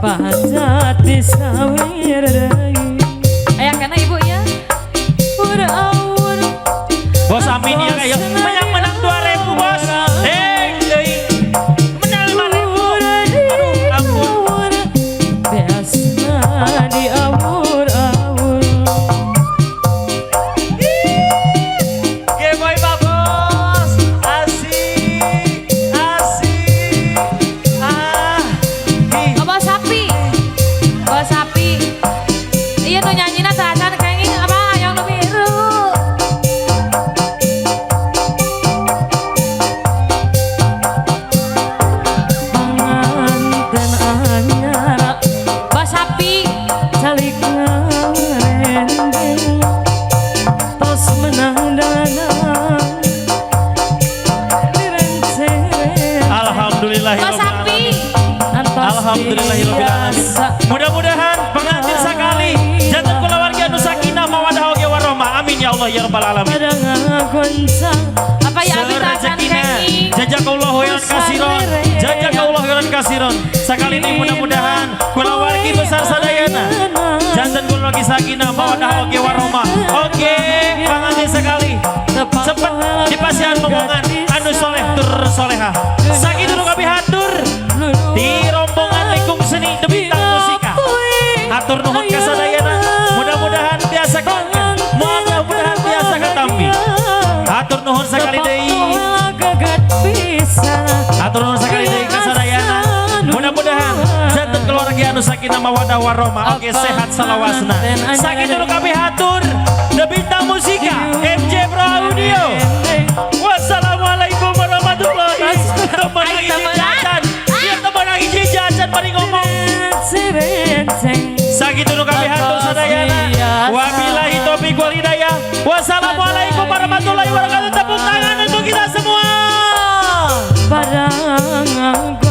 Pajat disawir deui. Aya kana ibu ya. Ur-aur. Bos Amin ya kayak menang menang 2000 bos. Eh, deui. Menang 5000. Aduh, ampun. Biasa diawur-awur. Gemoy Pak Bos. Asik. Asik. Ah. Ih. Oh, bawa sapi. Bawa sapi. Iya tuh nyanyina tahan kenging apa yang nu biru. Panganten anyar. Bawa sapi. Calik ngarendeng tos menang dana direnceng. Alhamdulillahirabbil Bawa sapi. Alhamdulillahirabbil alamin. Mudah-mudahan pengantin sekali janten kulawarga anu sakinah mawaddah oge warahmah. Amin ya Allah ya rabbal alamin. Pada ngagoncang. Apa ya abi tahan Serezekina kenging. jazakallahu khairan kasiron. Jazakallahu khairan kasiron. Sekali ini mudah-mudahan kulawargi besar sadayana janten kulawargi sakinah mawaddah oge warahmah. Oke, pengantin sekali cepet dipasihan momongan anu soleh tur solehah. Sakitu nu kami hatur di rombongan Lingkung Seni The Bintang Musika. Hatur nuhun ka sadayana. Mudah-mudahan biasa kangen. Mudah-mudahan biasa katampi. Hatur nuhun sekali deui. Hatur nuhun sekali deui ka sadayana. Mudah-mudahan janten keluarga anu sakinah mawaddah warahmah oge sehat salawasna. Sakitu nu kami hatur The Bintang Musika MJ Pro Audio. Wassalamualaikum warahmatullahi. Temen hiji jajan. Ieu temen hiji jajan bari ngomong. Sakitu nu kami hatur sadayana. Wabillahi taufiq wal hidayah. Wassalamualaikum warahmatullahi wabarakatuh. Tepuk tangan untuk kita semua. Pada ngagoncang.